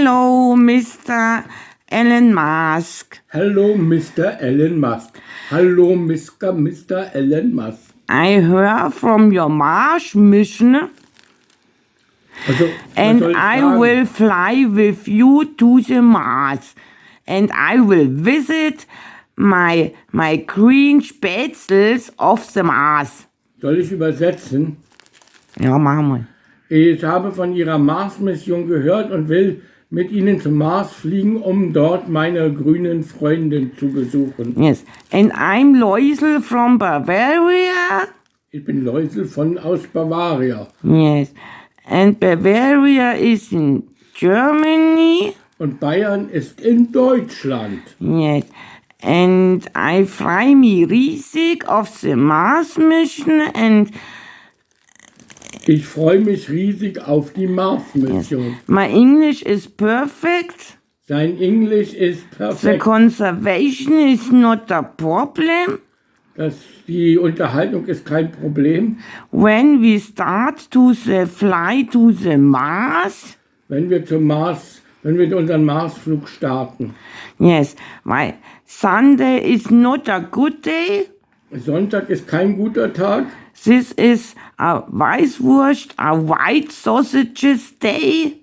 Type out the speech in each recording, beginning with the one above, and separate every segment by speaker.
Speaker 1: Hello, Mr. Elon Musk.
Speaker 2: Hello, Mr. Elon Musk. Hallo, Mr. Elon Musk.
Speaker 1: I heard from your Mars mission
Speaker 2: Also, was
Speaker 1: and
Speaker 2: soll ich
Speaker 1: I
Speaker 2: sagen?
Speaker 1: Will fly with you to the Mars. And I will visit my green Spätzles of the Mars.
Speaker 2: Soll ich übersetzen?
Speaker 1: Ja, machen wir.
Speaker 2: Ich habe von Ihrer Mars-Mission gehört und will mit Ihnen zum Mars fliegen, um dort meine grünen Freunde zu besuchen.
Speaker 1: Yes. And I'm Loisel from Bavaria.
Speaker 2: Ich bin Loisel von aus Bavaria.
Speaker 1: Yes. And Bavaria is in Germany.
Speaker 2: Und Bayern ist in Deutschland.
Speaker 1: Yes. And I freu mich riesig auf the Mars mission and
Speaker 2: Ich freue mich riesig auf die Mars-Mission.
Speaker 1: My English is perfect.
Speaker 2: Sein Englisch ist
Speaker 1: The
Speaker 2: perfekt.
Speaker 1: Conversation is not a problem.
Speaker 2: Die Unterhaltung ist kein Problem.
Speaker 1: When we start to the fly to the Mars,
Speaker 2: Wenn wir unseren Marsflug starten.
Speaker 1: Yes, my Sunday is not a good day.
Speaker 2: Sonntag ist kein guter Tag.
Speaker 1: This is a Weißwurst, a white sausages day.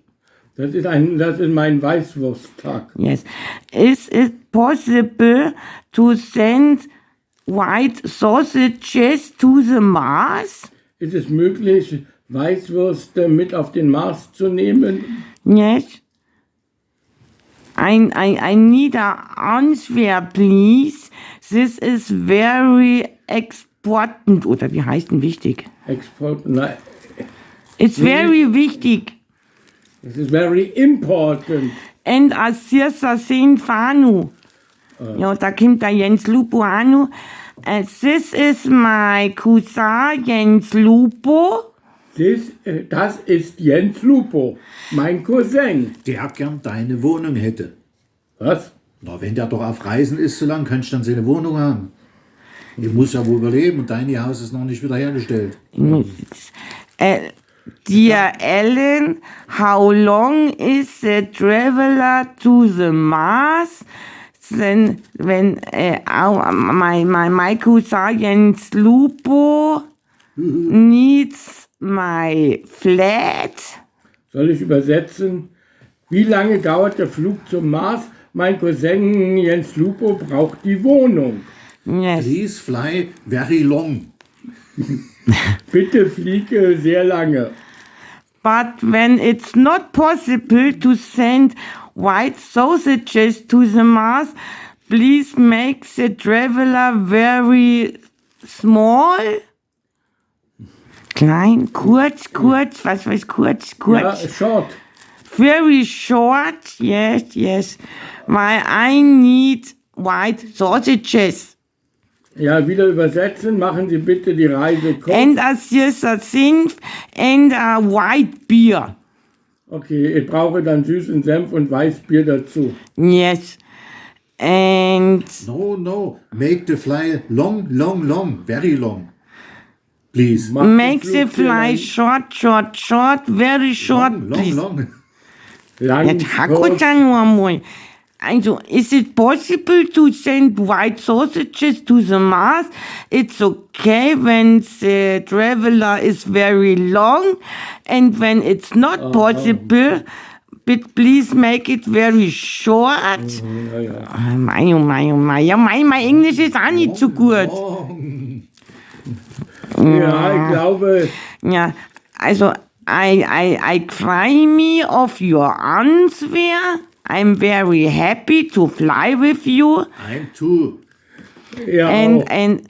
Speaker 2: Das ist mein Weißwursttag.
Speaker 1: Yes. Is it possible to send white sausages to the Mars?
Speaker 2: Ist es möglich, Weißwürste mit auf den Mars zu nehmen?
Speaker 1: Yes. I need a answer, please. This is very important. Oder wie heißt denn wichtig?
Speaker 2: Export, nein,
Speaker 1: It's very wichtig.
Speaker 2: This is very important.
Speaker 1: And a süßer Senf auch noch. Ja, da kommt der Jens Lupo auch noch. This is my cousin Jens Lupo.
Speaker 2: Das ist Jens Lupo, mein Cousin.
Speaker 3: Der gern deine Wohnung hätte.
Speaker 2: Was?
Speaker 3: Na, wenn der doch auf Reisen ist, so lange, könntest du dann seine Wohnung haben. Ich muss ja wohl überleben und dein Haus ist noch nicht wiederhergestellt.
Speaker 1: Dear Elon, how long is the traveler to the Mars? Then when my cousin Jens Lupo needs my flat.
Speaker 2: Soll ich übersetzen? Wie lange dauert der Flug zum Mars? Mein Cousin Jens Lupo braucht die Wohnung.
Speaker 1: Yes.
Speaker 3: Please fly very long.
Speaker 2: Bitte fliege sehr lange.
Speaker 1: But when it's not possible to send white sausages to the Mars, please make the traveler very small. Klein, kurz, kurz, was weiß kurz, kurz.
Speaker 2: Ja, short.
Speaker 1: Very short, yes. Weil I need white sausages.
Speaker 2: Ja, wieder übersetzen. Machen Sie bitte die Reise kurz.
Speaker 1: And a süßer Senf and a white beer.
Speaker 2: Okay, ich brauche dann süßen Senf und Weißbier dazu.
Speaker 1: Yes. And
Speaker 3: No, no. Make the fly long, long, long. Very long. Please.
Speaker 2: Mach den
Speaker 1: make the
Speaker 2: Flug sehr
Speaker 1: fly
Speaker 2: lang.
Speaker 1: Short, short, short, very short,
Speaker 3: Long, long,
Speaker 1: please.
Speaker 3: long.
Speaker 2: Lang,
Speaker 1: Jetzt
Speaker 2: kurz.
Speaker 1: hackelt er nur einmal. Also, is it possible to send white sausages to the Mars? It's okay when the traveler is very long, and when it's not possible, but please make it very short.
Speaker 2: Ja.
Speaker 1: Ah, mei, oh mei, oh mei. Ja, mei, mein Englisch ist auch nicht so gut.
Speaker 2: Ja, ich glaube,
Speaker 1: Ja, also, I freu me of your answer. I'm very happy to fly with you.
Speaker 3: I'm too.
Speaker 2: Ja,
Speaker 1: And,
Speaker 2: auch.
Speaker 1: And,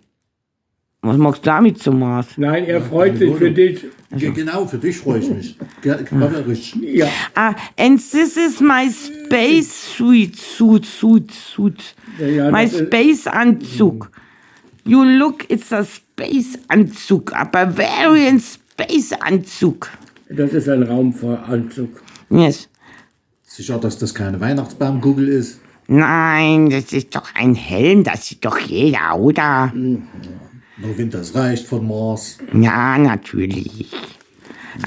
Speaker 1: was magst du damit zum Mars?
Speaker 2: Nein, er freut sich für dich.
Speaker 3: Genau, für dich freue ich mich. Richtig.
Speaker 2: Ja,
Speaker 1: Ah, and this is my space suit, suit, suit, suit.
Speaker 2: Ja,
Speaker 1: My
Speaker 2: das ist-
Speaker 1: space Anzug. You look, it's a space Anzug, a Bavarian space Anzug.
Speaker 2: Das ist ein Raumfahranzug.
Speaker 1: Yes.
Speaker 3: Sicher, dass das keine Weihnachtsbaumkugel ist?
Speaker 1: Nein, das ist doch ein Helm, das sieht doch jeder, oder?
Speaker 3: Nur wenn das reicht von Mars.
Speaker 1: Ja, natürlich.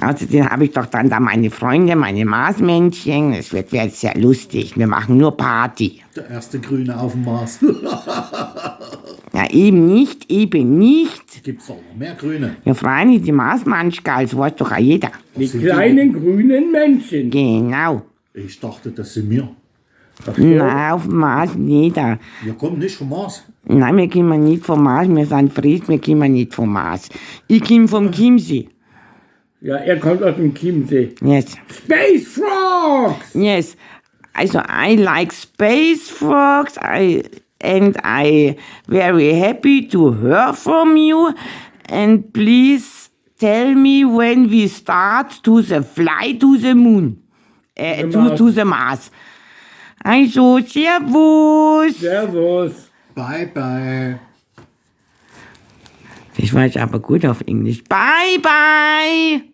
Speaker 1: Außerdem habe ich doch dann da meine Freunde, meine Marsmännchen. Es wird sehr lustig. Wir machen nur Party.
Speaker 3: Der erste Grüne auf dem Mars.
Speaker 1: Ja, eben nicht, eben nicht.
Speaker 3: Gibt's doch noch mehr Grüne.
Speaker 1: Ja, freilich, die Marsmanschkals, das weiß doch auch jeder.
Speaker 2: Die kleinen grünen Männchen.
Speaker 1: Genau.
Speaker 3: Ich dachte, das sind wir.
Speaker 1: Nein, auf dem Mars jeder.
Speaker 3: Wir kommen nicht vom Mars.
Speaker 1: Nein, wir kommen nicht vom Mars, wir sind Fries, wir kommen nicht vom Mars. Ich komme vom Chiemsee.
Speaker 2: Ja, er kommt aus dem Chiemsee.
Speaker 1: Yes.
Speaker 2: Space Frogs!
Speaker 1: Yes. Also, I like space frogs. And I very happy to hear from you. And please tell me when we start to the fly to the moon. To the Mars. Also, servus.
Speaker 2: Servus.
Speaker 3: Bye, bye.
Speaker 1: Das war jetzt aber gut auf Englisch. Bye, bye.